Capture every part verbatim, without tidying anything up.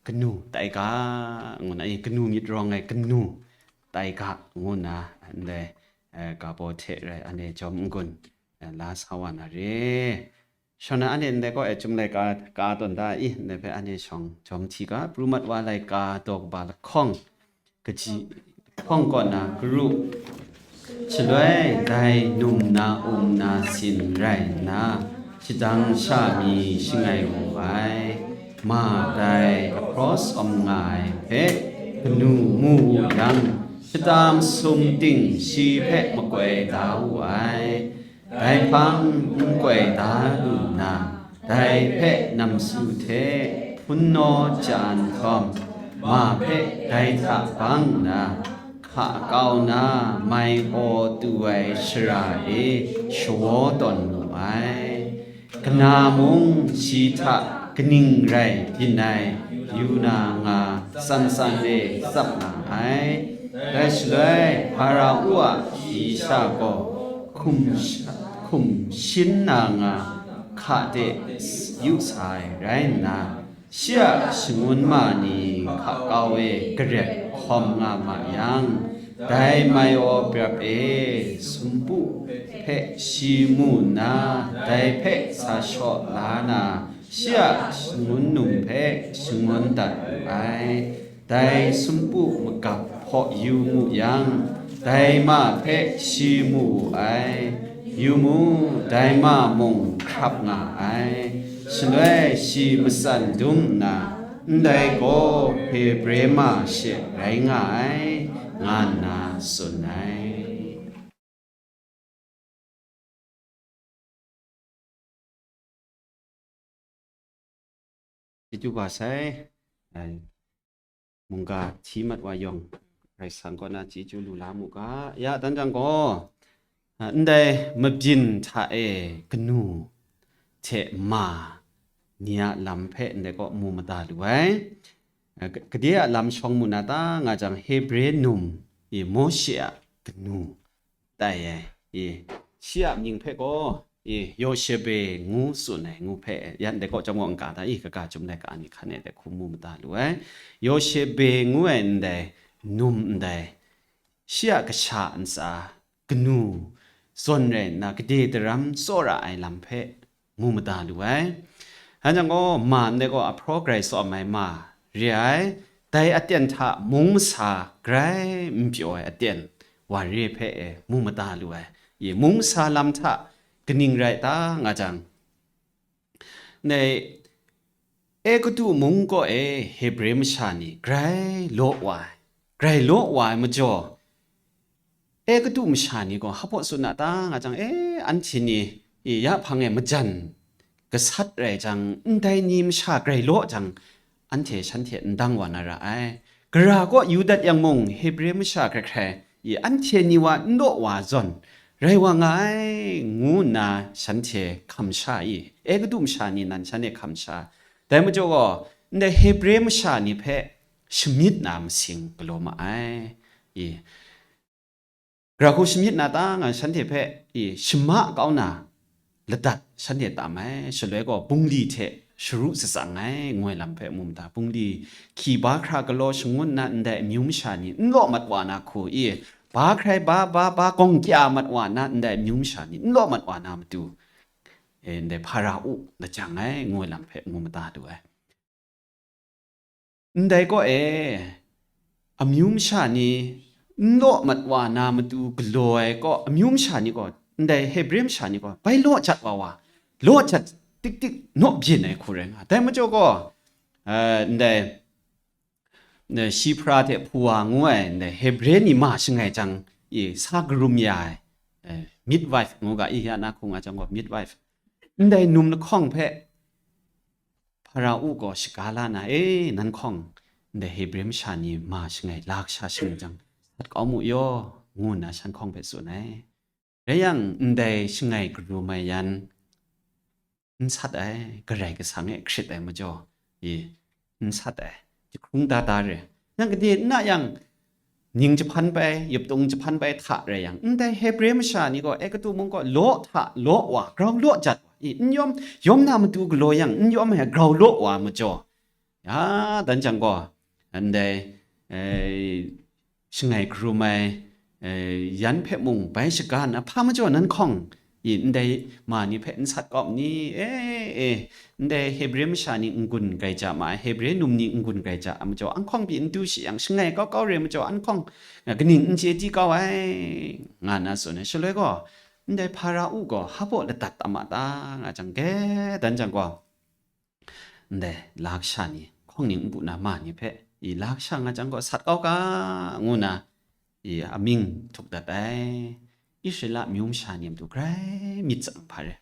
kanu tai ga, ngu na, eh, kanu myit rawng ai kanu tai ga, ngu na, ndai, eh, ga baw hte rai, anhte jawm n-gun, eh, la sa wa na re. Shawng na anhte ndai kaw e Chyum laika ka tawn da i, ndai hpe anhte shawng jawm hti ga, pru mat wa laika daw kaba lahkawng, kaji lahkawng kaw na karu. Shaloi dai num na um na sin rai nna, shadang sha mi shangai wu ai. Ma dai ahpraw sawm nga ai hpe kanu mu wu yang, shata masum ting shi hpe makoi da wu ai. Dai hpang n koi da lu nna, dai hpe namsu hte hpun naw ja nhtawm, ma hpe dai hta bang nna, hka kau na mai aw tu ai shara e shawaw tawn mu ai. Kana mung shi hta kaning rai byin ai yu na nga san san e tsap nga ai. Dai shaloi Hpara-u a shayi sha gaw hkum sha-, hkum shin na nga hka de yu sa ai rai nna, shi a shangun ma ni hka kau e garet hkawm nga ma yang, dai mai aw prap e sumpu hpe shi mu nna, dai hpe sa shaw la na, shi a shangun num hpe shangun dat wu ai. Dai sumpu magap hpaw yu mu yang, dai ma hpe shi mu wu ai. Yu mu, dai ma mung hkrap nga ai. Shaloi shi matsan dum nna, "Ndai gaw Hebre ma she rai nga ai," nga nna tsun ai. Chyeju ba sai, ai, mungga hti mat wa yawng, Karai Kasang kaw na chyeju lu la mu ga. Ya, dan jang gaw, a, ndai mabyin hta e kanu hte ma ni a lam hpe ndai kaw mu mada lu ai. A, ka-, gade a lam shawng mu na ta nga jang, Hebre num i Mawshe a kanu tai ai, i, shi a mying hpe gaw, i, Yoshebe ngu tsun ai ngu hpe, yan de kaw chyawm gaw n-ga da, i, kaga Chyum laika ni hkan e de hkum mu mada lu ai. Yoshebe ngu ai ndai, num ndai, shi a kasha ntsa, kanu, zawn rai nna, gade daram tsawra ai lam hpe, mu mada lu ai. Hkan jang gaw, ma ndai gaw ahpraw grai tsawm ai ma re ai, dai aten hta mung masa grai n pyaw ai aten wa re hpe e mu mada lu ai. I mung masa lam hta kaning rai ta nga jang, ndai Egutu mung kaw e Hebre masha ni grai law wa ai, grai law wa ai majaw, Egutu masha ni gaw hpa tsun a ta nga jang, e, anhte ni, e, ya hpang e majan gasat rai jang, ndai ni masha grai law jang, anhte shanhte n dang wa na ra ai. Gara kaw yu dat yang mung, Hebre masha hkrai hkrai, e, anhte ni wa n law wa zawn, rai wa nga ai, ngu nna shanhte hkam sha i, Egutu masha ni nan shanhte hkam sha. Dai majaw gaw, ndai Hebre masha ni hpe shamyit na masing galaw ma ai. I, Gara hku shamyit na ta nga shanhte hpe, i, shama kau na ladat shanhte tam ai, shaloi gaw bungli hte sharu shatsang ai, ngu ai lam hpe mu mada, bungli hkyi ba hkra galaw shangun nna ndai amyu masha ni n law mat wa na hku, i, ba hkrai ba, ba, ba gawng kya mat wa nna ndai amyu masha ni n law mat wa na matu, e, ndai Hpara-u lajang ai, ngu ai lam hpe mu mada lu ai. Ndai kaw e, amyu masha ni n law mat wa na matu galaw ai kaw, amyu masha ni gaw, ndai Hebre masha ni gaw, bai law jat wa wa, law jat tik tik naw byin ai hku rai nga. Dai majaw gaw, eh, ndai, ndai shi hpara hte hpuwa ngu ai, ndai Hebre ni ma shangai jang, i, sa karum ya ai, eh, midwife ngu ga, i, ya na hku nga jang gaw, midwife. Ndai num lahkawng hpe, Hpara-u gaw shaga la na, "E, nan hkawng, ndai Hebre masha ni ma shangai, la kasha shangai jang, sat kau mu yaw," ngu nna shan hkawng hpe tsun ai. Rai yang, ndai shangai karum ai yan n sat ai, Karai Kasang e hkrit ai majaw, i, n sat ai, jahkrung da da re. Nang gade n na yang, ning jahpan bai, yaptung jahpan bai hta rai yang, ndai Hebre masha ni gaw Egutu mung gaw law hta law wa, grau law jat wa, i, n yawm, yawm na matu galaw yang, n yawm ai grau law wa majaw, Ya, dan jang gaw, ndai, eh, shangai hkrum ai, eh, yan hpe mung bai shaga nna, hpa majaw nan hkawng, i, ndai ma ni hpe n sat kau ni? E, e, ndai Hebre masha ni n-gun grai ja ma ai, Hebre num ni n-gun grai ja ai majaw, an hkawng pyi n du shi yang, shangai kau kau re majaw, an hkawng, eh, kaning n chye di kau ai, nga nna tsun ai. Shaloi gaw, ndai Hpara-u gaw hpa baw ladat tam a ta, nga jang, ge dan jang gaw, ndai la kasha ni, hkawng ning n pu na ma ni hpe, i, la kasha nga jang gaw sat kau ga, ngu na, i, amying htuk dat ai. Israela amyu masha ni a matu grai myit tsang hpa re.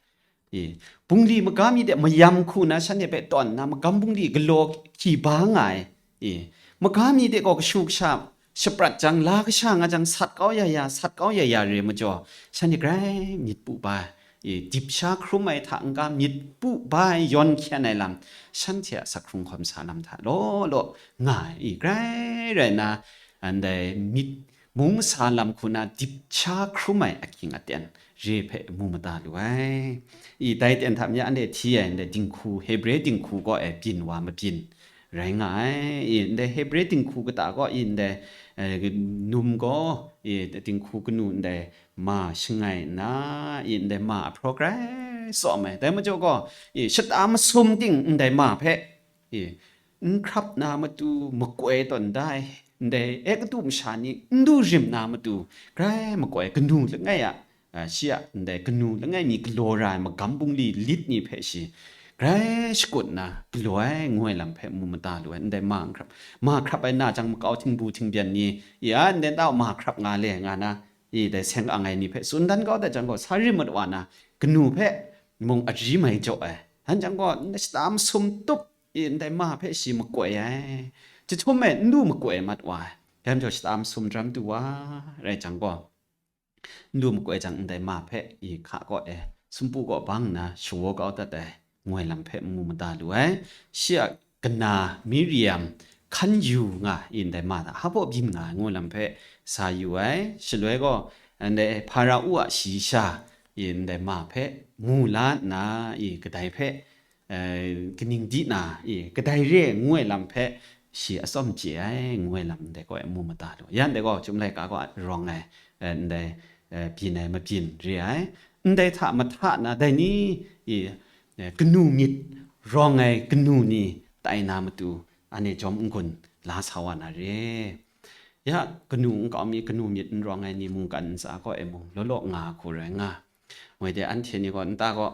I, bungli maga mi de mayam hku na shanhte hpe tawn nna, magam bungli galaw hkyi ba nga ai. I, maga mi de gaw kashu kasha shaprat jang, la kasha nga jang, sat kau ya ya, sat kau ya ya re majaw, shanhte grai myit pu ba ai. I, dip sha hkrum ai hta n-ga myit pu ba ai yawn hkyen ai lam, shanhte a sak hkrung hkawm sa lam hta law law nga ai. I, grai rai nna, ndai myit mung masa lam hku na dip sha hkrum ai ahkying aten re hpe mu mada lu ai. I, dai ten hta myi anhte hti ai ndai dinghku, Hebre dinghku gaw e byin wa mabyin rai nga ai. I, ndai Hebre dinghku kata gaw, i, ndai, eh, num gaw, i, dinghku kanu ndai ma shangai nna, i, ndai ma a hpraw grai tsawm ai. Dai majaw gaw, i, shata masum ting ndai ma hpe, i, n hkrap na matu makoi tawn da ai, ndai Egutu masha ni n du rim na matu grai makoi, kanu langai a, a, shi a ndai kanu langai mi galaw ra ai magam bungli lit ni hpe shi grai shakut nna galaw ai, ngu ai lam hpe mu mada lu ai. Ndai ma n hkrap, ma hkrap ai na jang, makau htingbu htingbyen ni, ya, ndai nta ma hkrap nga le, nga na, i, dai seng ang ai ni hpe tsun dan kau dat jang gaw, sa rim mat wa na, kanu hpe mung ari mai jaw ai. Dan jang gaw, ndai shata masum tup, i, ndai ma hpe shi makoi ai. Chyahtum e n du makoi mat wa ai. Dai majaw shata masum daram du wa rai jang gaw, n du makoi jang, ndai ma hpe, i, hka kaw e, sumpu kaw bang nna shawa kau dat ai, ngu ai lam hpe mu mada lu ai. Shi a kana Miriam hkan yu nga, i, ndai ma hta hpa baw byin nga ai, ngu ai lam hpe sa yu ai. Shaloi gaw, ndai Hpara-u a shayi sha, i, ndai ma hpe mu la nna, i, kadai hpe, eh, kaning di na, i, kadai re ngu ai lam hpe shi atsawm chye ai, ngu ai lam ndai gaw e mu mada lu. Ya ndai gaw, Chyum laika gaw rawng ai, eh, ndai, eh, byin ai mabyin re ai. Ndai hta mahta na dai ni, i, eh, kanu myit rawng ai kanu ni tai na matu, anhte jawm n-gun la sa wa na re. Ya, kanu nkau mi, kanu myit n rawng ai ni mungkan ntsa kaw e mung, law law nga hku rai nga. Moi de, anhte ni gaw nta gaw,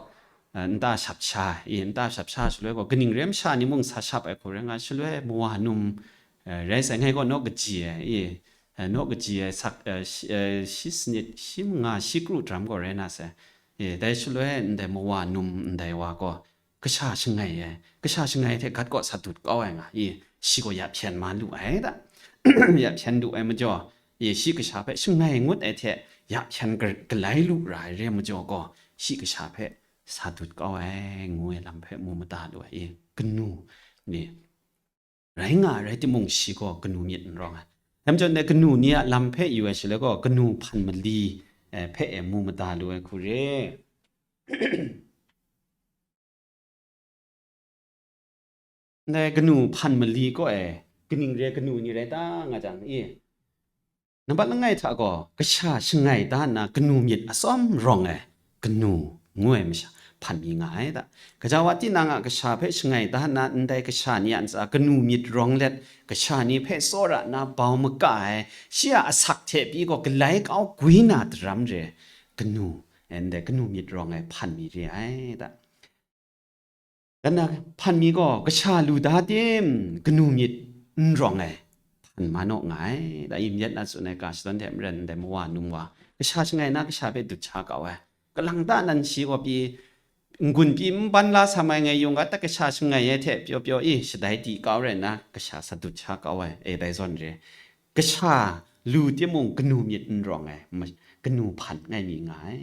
eh, nta shap sha, i, nta shap sha shaloi gaw, kaning re masha ni mung sa shap ai hku rai nga, shaloi mawa num, eh, rai sai, ngai gaw naw kaji ai, i, eh, naw kaji ai sak, eh, shi, eh, shi sanit, shi manga, shi kru daram gaw rai na sai. I, dai shaloi ndai mawa num ndai wa gaw, kasha shangai ai, kasha shangai hte gat kaw sa dut kau ai nga, i, shi gaw ya hpyen ma lu ai da. Ya hpyen lu ai majaw, i, shi kasha hpe shangai ngut ai hte ya hpyen ga-, galai lu ra ai re majaw gaw, shi kasha hpe sa dut kau ai, ngu ai lam hpe mu mada lu ai, i, kanu, i, rai nga ai rai timung, shi gaw kanu myit n rawng ai. Dai majaw, ndai kanu ni a lam hpe yu ai shaloi gaw, kanu hpan mali, eh, hpe e mu mada lu ai hku re. Ndai kanu hpan mali kaw e, kaning re kanu ni rai ta, nga jang, i, nambat langai hta gaw, kasha shangai da nna kanu myit atsawm rawng ai kanu ngu ai masha hpan mi nga ai da. Gaja wa tinang a kasha hpe shangai da nna, ndai kasha ni a ntsa kanu myit rawng let, kasha ni hpe tsawra nna bau maka ai, shi a asak hte pyi gaw galai kau gwi na daram re, kanu, ndai kanu myit rawng ai hpan mi re ai da. Dan na hpan mi gaw, kasha lu da tim, kanu myit n rawng ai hpan ma naw nga ai. Da, i myit na tsun ai ga shadawn hte maren ndai mawa num wa, kasha shangai na kasha hpe dut sha kau ai. Kalang ta nan shi gaw pyi, n-gun pyi n ban la sa mai ngai yung ga, ta kasha shangai ai hte pyaw pyaw i, shadai di kau rai nna, kasha sa dut sha kau ai, e, dai zawn re. Kasha lu timung kanu myit n rawng ai, ma-, kanu hpan ngai mi nga ai.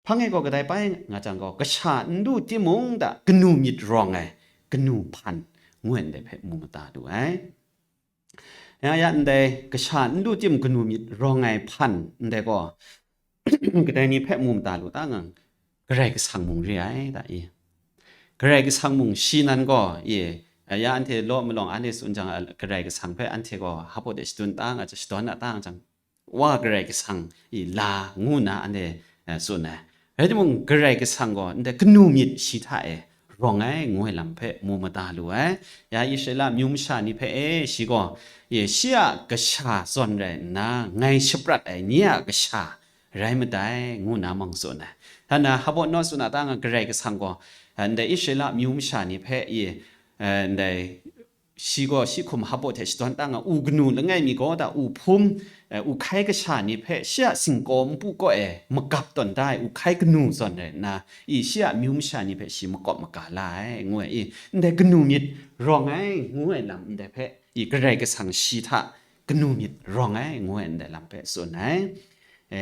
Hpang e gaw kadai pai nga jang gaw, kasha n lu timung da kanu myit rawng ai, kanu hpan ngu ai ndai hpe mu mada lu ai. Ya, ya, ndai kasha n lu tim kanu myit rawng ai hpan ndai gaw, kadai ni hpe mu mada lu ta ngang, Karai Kasang mung re ai da i. Karai Kasang mung shi nan gaw, i, Ya anhte law malawng anhte tsun jang, Karai Kasang hpe anhte gaw hpaw de shadun ta nga, shadawn na ta nga jang, Wa Karai Kasang i la ngu nna anhte tsun ai. Rai timung, Karai Kasang gaw ndai kanu myit shi hta e rawng ai ngu ai lam hpe mu mada lu ai. Ya Israela amyu masha ni hpe e shi gaw, shi a kasha zawn rai nna, ngai shaprat ai nye a kasha rai madai, ngu nna mung tsun ai. Hta na hpaw naw tsun a ta nga, Karai Kasang gaw ndai Israela amyu masha ni hpe i ndai shi gaw shi hkum hpaw hte shadawn ta nga, u kanu langai mi gaw ta, u hpum, u hkai kasha ni hpe shi a singkaw npu kaw e magap tawn da ai u hkai kanu zawn rai nna, i shi a amyu masha ni hpe shi makawp maga la ai, ngu ai, i ndai kanu myit rawng ai ngu ai lam ndai hpe, i Karai Kasang shi hta kanu myit rawng ai ngu ai ndai lam hpe tsun ai. E,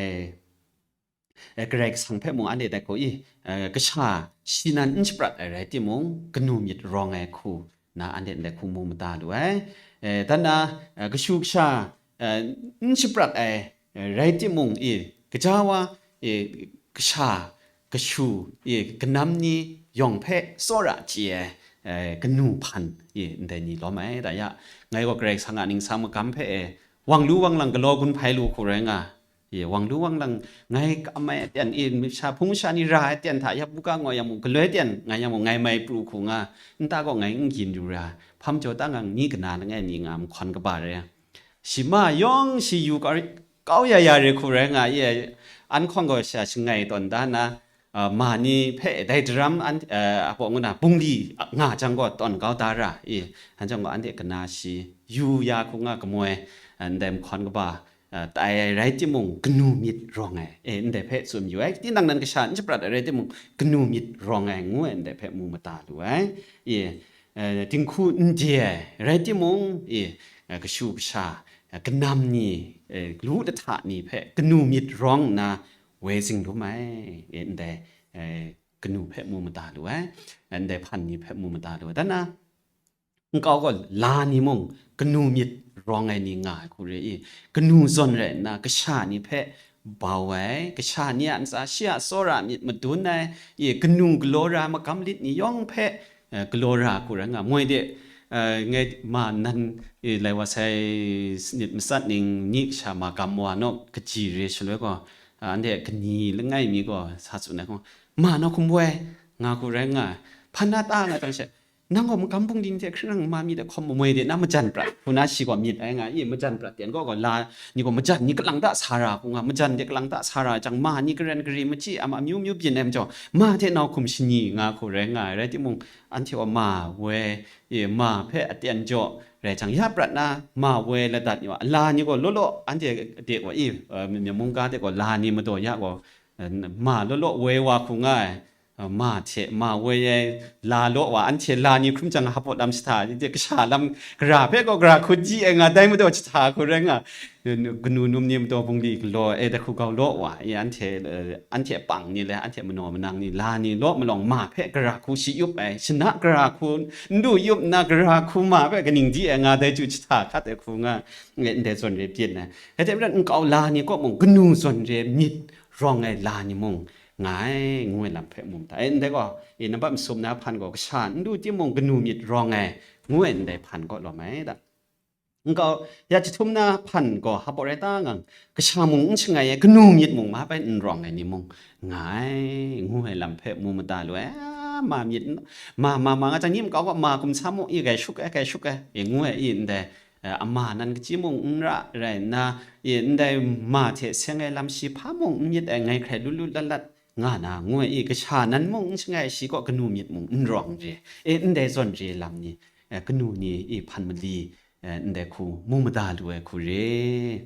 Karai Kasang hpe mung anhte dai hku i, kasha shi nan n shaprat ai rai timung, kanu myit rawng ai hku na anhte ndai hku mu mada lu ai. Dan na, kashu kasha n shaprat ai rai timung i, gaja wa i, kasha kashu i, kanam ni yawng hpe tsawra chye ai kanu hpan i, ndai ni lawm ai. Da ya, ngai gaw Karai Kasang a ningsang magam hpe e, wang lu wang lang galaw gun hpai lu hku rai nga, Ye, wang lu wang lang, ngai amai aten e, masha hpung masha ni ra ai aten hta, ya buga ngoi yang mung, galoi aten ngai yang mung, ngai mai pru hku nga, nta gaw ngai n gyin yu ra, hpam jaw ta ngang ni kana langai ni nga, mahkawn kaba re. Shi ma yawng shi yu kau, kau ya ya re hku rai nga ye, an hkawng gaw sha shangai tawn da na, ma ni hpe dai daram an, a baw ngu na, bungli nga jang gaw tawn kau da ra, e, an jang gaw anhte kana shi yu ya hku nga, kamoi, ndai mahkawn kaba, tai ai rai timung, kanu myit rawng ai, e, ndai hpe tsun yu ai. Tinang nan kasha n shaprat ai rai timung, kanu myit rawng ai ngu ai, ndai hpe mu mada lu ai. E, dinghku n de ai rai timung, e, kashu kasha, kanam ni, e, lu lahta ni hpe kanu myit rawng nna woi zinglum ai, e, ndai, e, kanu hpe mu mada lu ai, ndai hpan ni hpe mu mada lu ai. Dan na, nkau gaw la ni mung kanu myit rawng ai ni nga ai hku re i, kanu zawn rai nna kasha ni hpe bau ai, kasha ni a ntsa shi a tsawra myit madun ai, i, kanu galaw ra magam lit ni yawng hpe, e, galaw ra hku rai nga, moi de, e, ngai ma nan, e, lai wa sai sanit matsat ning ni kasha ma gam wa naw kaji re shaloi gaw, a, anhte kani langai mi gaw sa tsun ai gaw, ma naw hkum woi nga hku rai nga, hpan na ta nga jang she, nang gaw magam bungli ni hte hkring nang ma mi de hkawm mamoi de na majan prat, hku na shi gaw myit ai nga i, majan prat ten gaw gaw la ni gaw majan ni kalang ta sa ra hku nga, majan de kalang ta sa ra jang, ma ni karen kari machyi ama myu myu byin ai majaw, ma hte nau hkum shani nga hku rai nga ai, rai timung, anhte gaw ma woi, e, ma hpe aten jaw rai jang, ya prat na ma woi ladat ni wa, la ni gaw law law, anhte de gaw i, e, myen mungga de gaw la ni madaw ya gaw, e, ma law law woi wa hku nga ai, e, ma hte ma woi ai la law wa, anhte la ni hkrum jang hpaw lam shata, kasha lam gara hpe gaw gara hku di ai nga, dai madaw shata hku rai nga, kanu num ni madaw bungli galaw e, dai hku gau law wa, e, anhte, e, anhte pang ni le, anhte manaw manang ni, la ni law malawng ma hpe gara hku shi yup ai, shana gara hku n du yup nna, gara hku ma hpe kaning di ai nga, dai chyu jahta hkat ai hku nga, e, ndai zawn re byin ai. Rai timung, nkau la ni kaw mung, kanu zawn re myit rawng ai la ni mung nga ai, ngu ai lam hpe mu mada. E, ndai gaw, e, nambat masum na hpan gaw, kasha n du timung, kanu myit rawng ai, ngu ai ndai hpan kaw lawm ai da. Nkau, ya jahtum na hpan gaw hpaw rai ta ngang, kasha mung n shangai ai, kanu myit mung ma bai n rawng ai ni mung nga ai, ngu ai lam hpe mu mada lu ai. A, ma myit n-, ma, ma, ma nga jang, ni makau gaw ma gumsa mung i gai shuk ai, gai shuk ai, e, ngu ai i ndai, e, ama nan kaji mung n ra rai nna, i ndai ma hte seng ai lam shi hpa mung n myit ai, ngai hkrai lut lut lat lat nga na, ngu ai i, kasha nan mung n shangai ai, shi kaw kanu myit mung n rawng re, e, ndai zawn re lam ni, e, kanu ni i hpan mali, e, ndai hku mu mada lu ai hku re.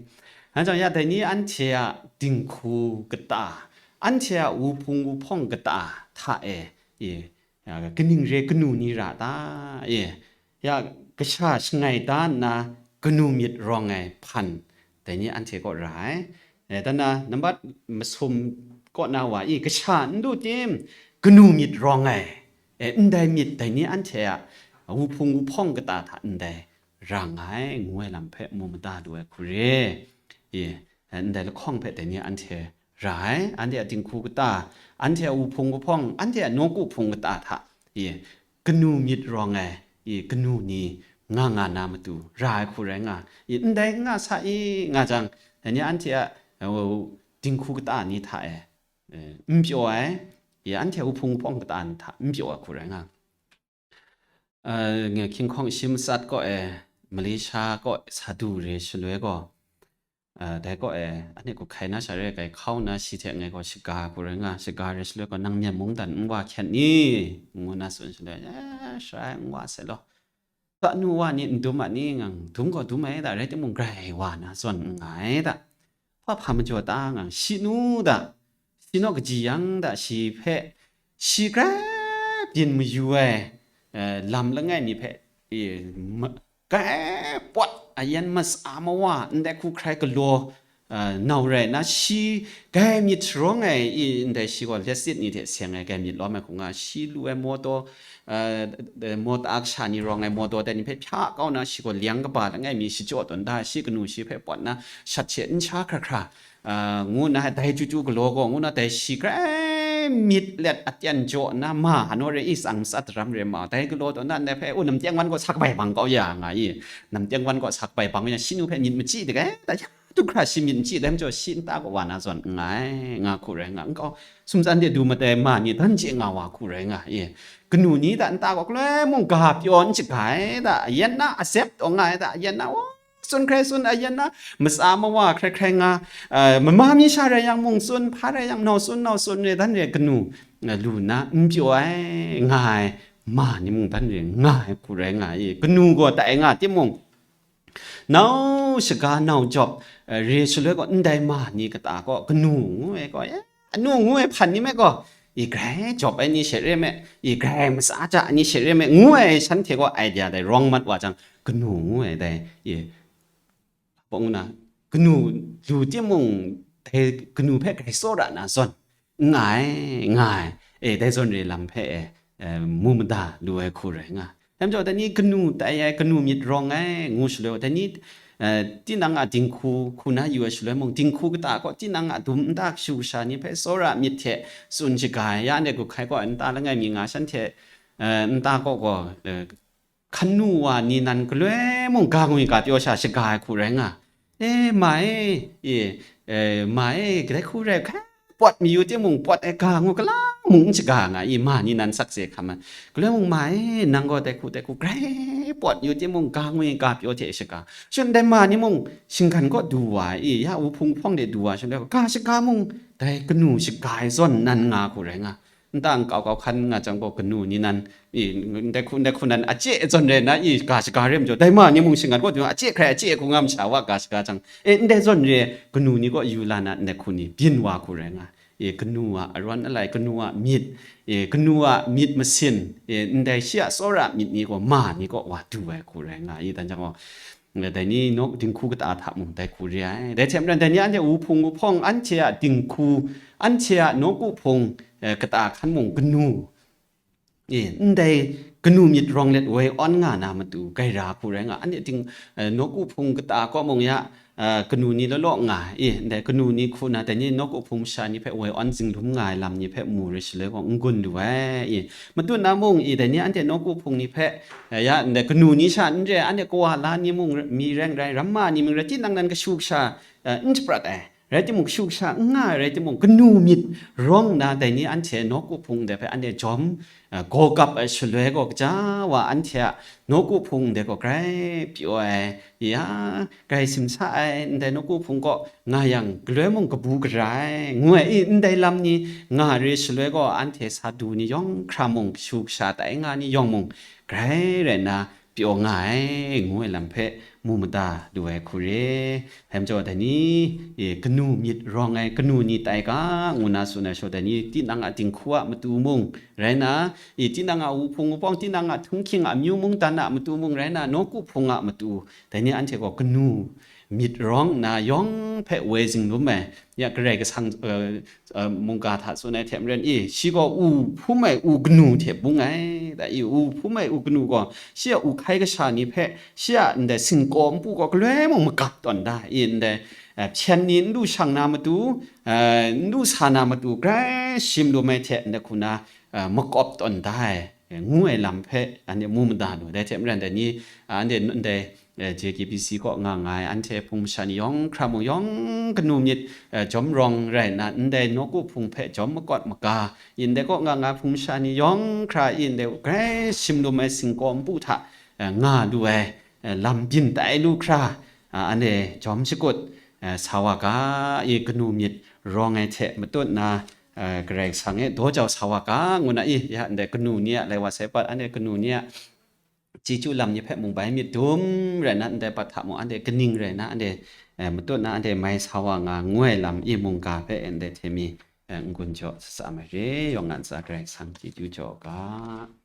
Anhte jang ya dai ni anhte a dinghku kata, anhte a wuhpung wuhpawng kata hta e, e, a, kaning re kanu ni ra ta? E, ya kasha shangai da nna kanu myit rawng ai hpan, dai ni anhte kaw ra ai. E, dan na, nambat masum kaw na wa i, kasha n du tim, kanu myit rawng ai, e, ndai myit dai ni anhte a wuhpung wuhpawng kata hta ndai ra nga ai, ngu ai lam hpe mu mada lu ai hku re. E, ndai lahkawng hpe dai ni anhte ra ai, anhte a dinghku kata, anhte a wuhpung wuhpawng, anhte a nawku hpung kata hta, e, kanu myit rawng ai, i kanu ni nga nga na matu ra ai hku rai nga, i ndai n nga sa i nga jang, dai ni anhte a, eh, dinghku kata ni hta e, eh, n pyaw ai, i anhte wuhpung wuhpawng kata ni hta n pyaw ai hku rai nga. Eh, nge hkying hkawng shi matsat kaw e, Malaysia kaw sa du re shaloi gaw, eh, dai kaw e, anhte ku hkai na sha re ai, hkau na shi hte ngai gaw shaga hku rai nga, shaga re shaloi gaw, "Nang Myen mungdan n wa hkyen ni?" ngu na tsun shaloi, "Eh, sharai n wa sai law. Hpa nu wa ni n dum a ni?" Ngang, "Dum gaw dum ai da, rai timung, grai wa na zawn n nga ai da. Hpa hpa majaw ta?" Ngang, "Shi nu da, shi naw kaji yang da, shi hpe, shi grai byin mayu ai, eh, lam langai mi hpe, eh, ma-, grai pawt, ayan matsa mawa, ndai hku hkrai galaw, eh, nau rai na, shi grai myit sharawng ai, i ndai shi gaw letsit ni hte seng ai grai myit lawm ai hku nga, shi lu ai mawtaw, eh, mawta kasha ni rawng ai mawtaw dai ni hpe hpya kau na, shi gaw leng kaba langai mi shachyaw tawn da, shi kanu shi hpe pawt na, shat she n sha hkra hkra, ah, ngu nna, dai chyu chyu galaw gaw, ngu nna, dai shi grai myit let aten jaw nna, ma, ano re i tsang matsat daram re ma, dai galaw taw na, ndai hpe, u, namteng wan gaw sa kabai bang kau ya, nga i, namteng wan gaw sa kabai bang ya, shi nu hpe myit machyi de gai, da ya, du hkra shi myit machyi, dai majaw shi nta gaw wa na zawn n nga ai, nga hku rai nga, nkau, sumtsan de du matai ma ni dan chye nga wa hku rai nga i, kanu ni da nta gaw galoi mung ga pyaw n shaga ai da, ayan na azep taw nga ai da, ayan na, o, tsun hkrai tsun, ayan na matsa mawa hkrai hkrai nga, eh, mama mi sha rai yang mung tsun, hpa rai yang nau tsun, nau tsun re, dan re kanu, eh, lu nna n pyaw ai, nga ai, ma ni mung dan re nga ai hku rai nga i, kanu gaw tai nga timung, nau shaga nau jawp, eh, re shaloi gaw, ndai ma ni kata gaw kanu ngu ai gaw, eh, anu ngu ai hpan ni me gaw, i grai jawp ai ni she re me, i grai matsa ja ai ni she re me, ngu ai shanhte gaw idea dai rawng mat wa jang, kanu ngu ai dai, i, hpa ngu na, kanu lu timung, dai kanu hpe grai tsawra na zawn, n nga ai, n nga ai, e, dai zawn re lam hpe e, e, mu mada lu ai hku rai nga. Dai majaw, dai ni kanu tai ai, kanu myit rawng ai, ngu shaloi, dai ni, e, tinang a dinghku hku na yu ai shaloi mung, dinghku kata kaw tinang a dum nta kashu kasha ni hpe tsawra myit hte tsun shaga ai, ya ndai gup hkai kaw nta langai mi nga shanhte, e, nta kaw gaw, e, hkan nu wa ni nan galoi mung ga ngwi ga pyaw sha shaga ai hku rai nga. E, ma e, e, e, ma e, kadai hku rai hkai, pawt mayu timung, pawt ai ga ngu gala mung n shaga nga i, ma ni nan sakse hkam ai. Galoi mung, ma e, nang gaw dai hku, dai hku, grai pawt yu timung, ga ngwi ga pyaw hte shaga. Shun dai ma ni mung, shinggan kaw du wa i, ya wuhpung hpawng de du wa, shun dai ga shaga mung, dai kanu shaga ai zawn nan nga hku rai nga. Nta nkau kau hkan nga jang gaw, kanu ni nan, i, ndai hku, ndai hku nan ache zawn re na, i, ga shaga re majaw, dai ma ni mung shinggan kaw du, ache hkrai ache hku nga masha wa ga shaga jang, e, ndai zawn re, kanu ni kaw yu la na, ndai hku ni byin wa hku rai nga, e, kanu a arawn alai, kanu a myit, e, kanu a myit masin, e, ndai shi a tsawra myit ni gaw ma ni kaw wa du ai hku rai nga, i, dan jang gaw, dai ni naw dinghku kata hta mung dai hku re ai. Dai hte maren, dai ni anhte wuhpung wuhpawng, anhte a dinghku, anhte a nawku hpung, eh, kata hkan mung kanu, e, ndai kanu myit rawng let woi awn nga na matu, gaira hku rai nga, anhte ding, eh, nawku hpung kata kaw mung ya, eh, kanu ni law law nga, e, ndai kanu ni hku na, dai ni nawku hpung masha ni hpe woi awn zinglum nga ai lam ni hpe mu re shaloi gaw, n gun lu ai, e, matut na mung, i, dai ni anhte nawku hpung ni hpe, eh, ya, ndai kanu ni sha n re, anhte kawa la ni mung, mi rai n rai, ramma ni mung rai, tinang nan kashu kasha, eh, n shaprat ai, rai timung, kashu kasha n nga ai rai timung, kanu myit rawng nna, dai ni anhte nawku hpung ndai hpe anhte jawm, eh, gaw kap ai shaloi gaw, kaja wa anhte a nawku hpung ndai gaw grai pyaw ai, ya, grai simsa ai, ndai nawku hpung kaw nga yang, galoi mung kabu gara ai, ngu ai, i, ndai lam ni nga re shaloi gaw, anhte sa du ni yawng hkra mung, kashu kasha tai nga ni yawng mung, grai rai nna pyaw nga ai, ngu ai lam hpe mu mada lu ai hku re. Dai majaw, dai ni, e, kanu myit rawng ai, kanu ni tai ga, ngu na tsun ai shaw, dai ni tinang a dinghku a matu mung rai nna, e, tinang a wuhpung wupawng, tinang a htunghking a amyu mungdan a matu mung rai nna, nawku hpung a matu, dai ni anhte gaw kanu myit rawng nna yawng hpe woi zinglum ai, ya, Karai Kasang, eh, eh, mungga hta tsun ai hte maren, i, shi gaw u hpum ai u kanu hte bung ai, da, i, u hpum ai u kanu gaw, shi a u hkai kasha ni hpe, shi a ndai singkaw npu gaw galoi mung magap tawn da, i, ndai, eh, hpyen ni n lu shang na matu, eh, n lu sa na matu, grai shim lum ai hte ndai hku na, eh, makawp tawn da ai. ngu ai lam hpe anhte mu mada lu. Dai hte maren dai ni, anhte ndai J K B C kaw nga nga ai anhte hpung masha ni yawng hkra mung yawng kanu myit jawm rawng rai nna, ndai nawku hpung hpe jawm makawt maga, ndai kaw nga nga ai hpung masha ni yawng hkra ndai grai shim lum ai singkaw npu hta nga lu ai lam byin tai lu hkra, anhte jawm shakut sa wa ga, kanu myit rawng ai hte matut na, Karai Kasang e daw jau sa wa ga, ngu na i, ya ndai kanu ni a, lai wa sai pat, anhte kanu ni a chyeju lam ni hpe mung bai myit dum rai na, ndai pat hta mung anhte kaning rai na, anhte matut na, anhte mai sa wa nga ngu ai lam i mungga hpe ndai hte mi n-gun jaw sa sa mai re, yawng nga ntsa Karai Kasang chyeju jaw ga.